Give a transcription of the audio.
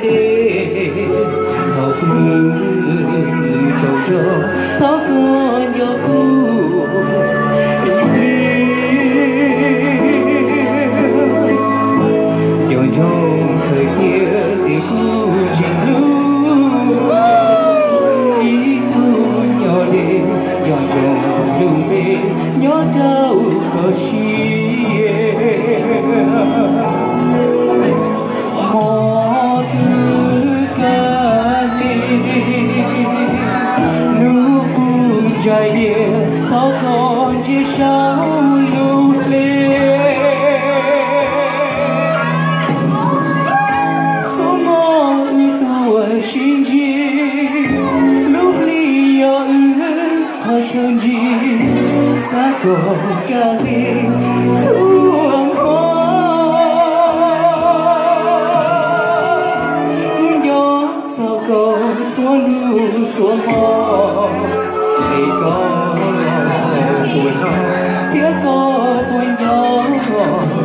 dej, thaum twg tsaug zog thov koj nco kuv ib pliag. Cov ntsoog khaws cia tias kuv tsis hlub ib tug nyuam dej, cov ntsoog lub npe nyob rau koj siab. Hmo twg kawg li, hnub kuv ntshai dias thov koj ntsia saum lub hle. Txhua hmo wb tuaj sib ntsib, lub hli yog wb qhov chaw ntsib, xav kom kawg li txhua hmo. Kuv nco txog koj txhua hnub txhua hmo, es koj puas hnov thiab koj puas nco.